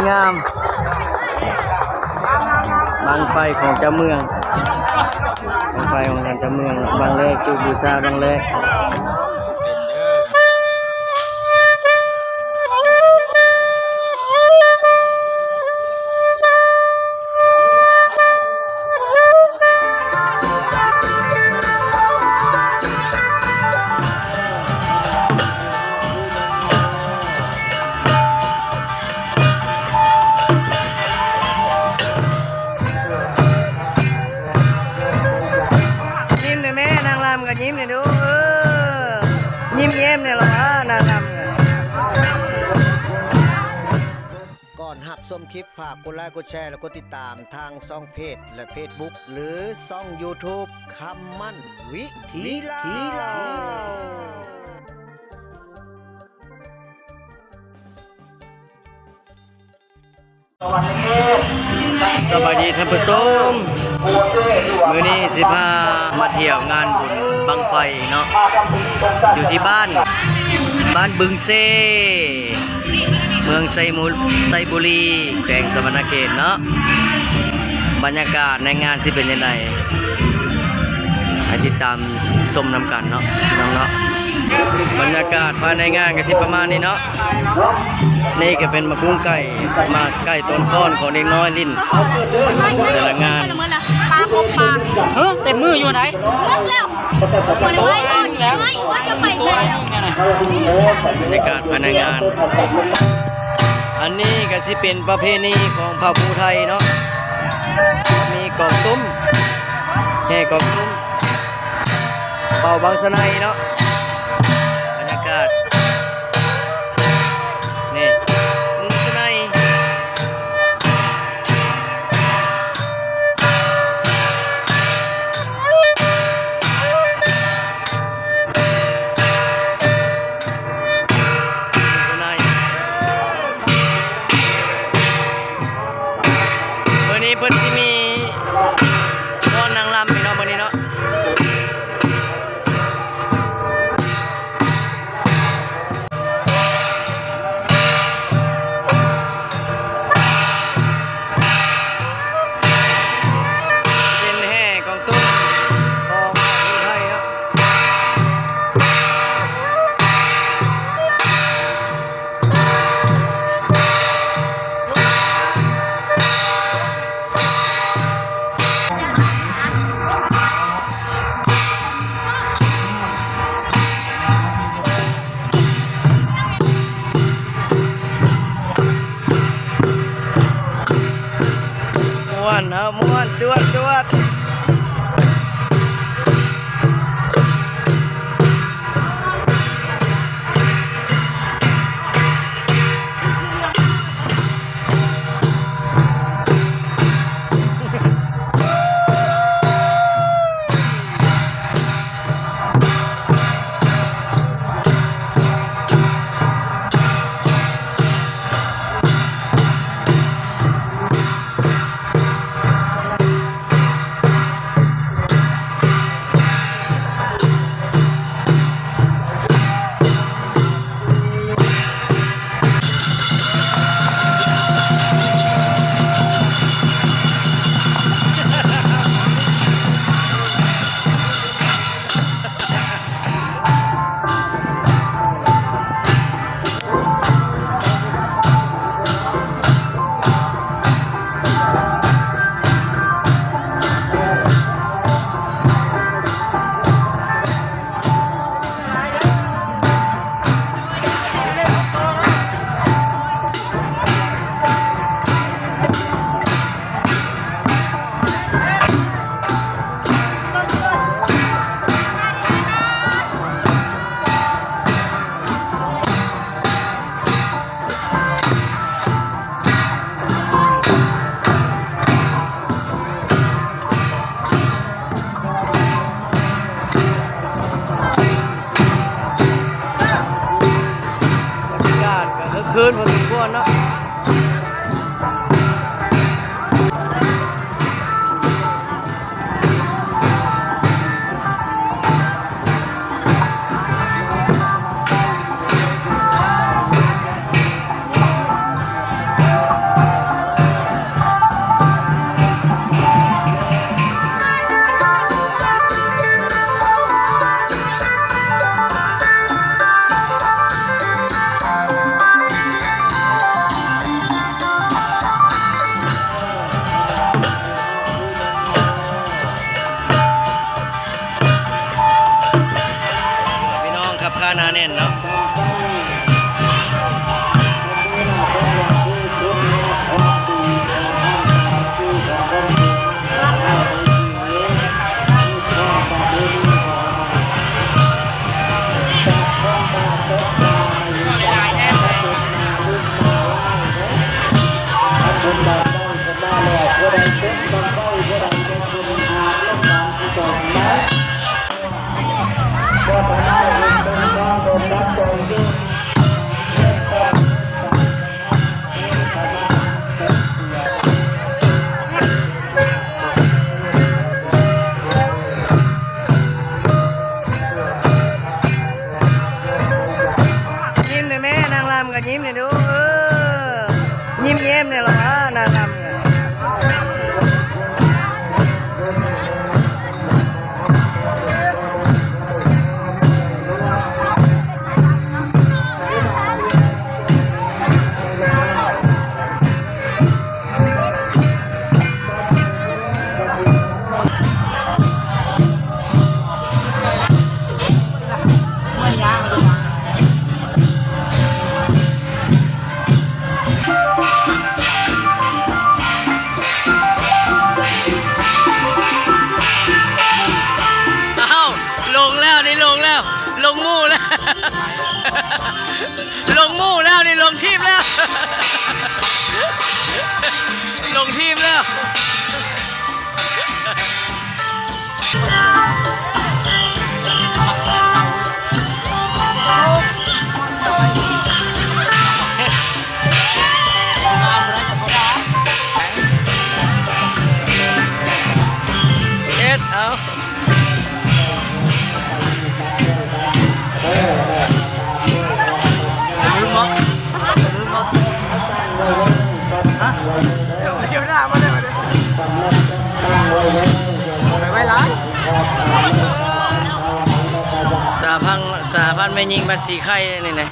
ງາມ ບັ້ງໄຟຂອງເຈົ້າເມືອງ ບັ້ງໄຟຂອງທ່ານເຈົ້າເມືອງ ບັ້ງແລກ ຈຸບູຊາບັ້ງແລກ. ຍິ້ມແດ່ແມ່ ນາງລຳກໍຍິ້ມແດ່ດູ ເອີ ຍິ້ມແຍ້ມແດ່ລະວ່າ ນາງລຳ. ກ່ອນຮັບຊົມຄລິບ ຝາກກົດໄລກົດແຊ ແລະ ກົດຕິດຕາມທາງຊ່ອງເພຈ ແລະ ເຟສບຸກ ຫຼື ຊ່ອງຢູທູບ ຄຳໝັ້ນວິຖີລາວ. ສະບາຍດີທ່ານຜູ້ຊົມ, ມື້ນີ້ຊິພາມາທ່ຽວງານບຸນບັ້ງໄຟເນາະ ຢູ່ທີ່ບ້ານ ບ້ານບຶງເຊ ເມືອງໄຊມຸ ໄຊບູລີ ແຂວງສະຫວັນນະເຂດເນາະ. ບັນຍາກາດໃນງານຊິເປັນຈັ່ງໃດ ໃຫ້ຕິດຕາມຊົມນຳກັນເນາະ ພີ່ນ້ອງເນາະ. ບັນຍາກາດພາຍໃນງານກໍຊິປະມານນີ້ເນາະ. ນີ້ກໍເປັນໝາກກຸ້ງໄກ່ ໝາກໄກ່ຕົ້ນຄ້ອນຂອງເດັກນ້ອຍຫຼິ້ນແຕ່ລະງານ. ປາຄົບປາ ເຮີ ເຕັມມືຢູ່ໃດ ໝົດແລ້ວ ມັນໄວໂພດ ໄວ ວ່າຈະໄປໄກແລ້ວ. ບັນຍາກາດພາຍໃນງານ ອັນນີ້ກໍຊິເປັນປະເພນີຂອງເຜົ່າພູໄທເນາະ ມີກອງຕຸ້ມ ແຫ່ກອງຕຸ້ມ ເປົ່າບັ້ງສະໄນເນາະ. ບັນຍາກາດ ນີ້ ມືສະໄນ ສະໄນ. ມື້ນີ້ເພິ່ນຊິມີຟ້ອນນາງລຳອີກເນາະ ມື້ນີ້ເນາະ. ເປັນແຫ່ກອງຕຸ້ມຂອງຜູ້ໄທເນາະ. ມ່ວນເນາະ ມ່ວນ ຈວດ ຈວດ. ບັນຍາກາດກໍຄຶກຄື້ນພໍສົມຄວນເນາະ. ເ ໜາແໜ້ນເນາະ. ຍິ້ມແດ່ແມ່ ນາງລຳກໍຍິ້ມແດ່ດູ ເອີ ຍິ້ມແຍ້ມແດ່ລະວ່າ ນາງລຳ. ອ້າວ ລົງແລ້ວ ນີ້ລົງແລ້ວ ລົງໝູ່ແລ້ວ ລົງໝູ່ແລ້ວ ນີ້ລົງທີມແລ້ວ ລົງທີມແລ້ວ. ເອັດ ເອົາ. ສະຫະພັນ ສະຫະພັນແມ່ຍິງບ້ານສີໄຂ່ນີ້ນະ.